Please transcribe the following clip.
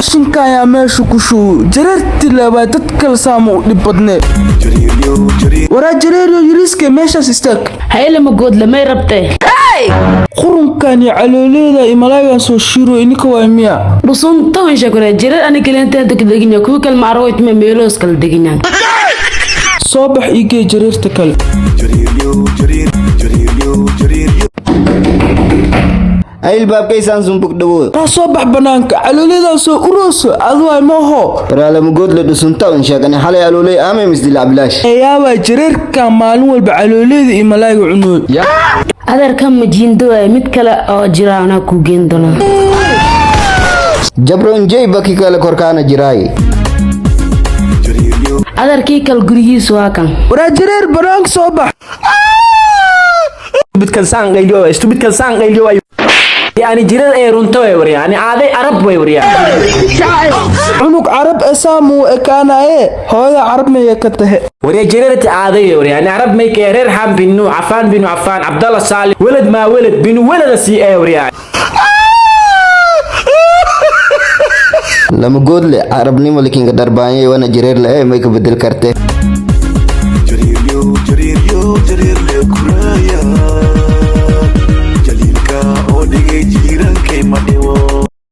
Qashinka ayaa meesha ku shubo. Jareerti labaad dad kale saama u dhib badnee. Waraa jareeriyo yariiska, meeshaas istaag. Haylama goodle, may rabtee? Qurunkan iyo calooleeda iyo malaagan soo shiiro ininka waay miya? Dhusunta winsha kore jirar ani kaleenta deginya, kuwi kale ma aragtay, meeloos kala deginyaan. Soo bax, ii gee jareerta kale. Ilbaabkaysaan sumbug dhawo. Raa soo bax banaanka, calooleedan soo urooso aduwaay mooho. Waraalamagoodle, dhusunta un sheegani, xalay alooley aamay misdilaa bilaash. Yaabaa jareerka maalin walba calooleeda iyo malaaga cunooy. Adeerka majiindo waay, mid kale oo jira anaa kuu geen doona. Jabronjey baki kale korkaana jiraay. Adeerkii kale gurigiisu waa kan. Waraa jareer, banaanka soo bax. Stupidkan saan qayliyo waay, stupidkan saan qayliyo waay. Yani jirar ee runto way war, yani aaday arab way war. Cunug carab ee saamuu ekaanaye, hooyada carab maya ka tahe? Warya jirarti aaday war, yani arab may ka reer xam binu cafaan binu cafaan Abdallah Salih walad ma walad binu walad si ee war yani. Lamagoodle, carabnimo likinka darbaanyay wana jireer la may ka bedel karte.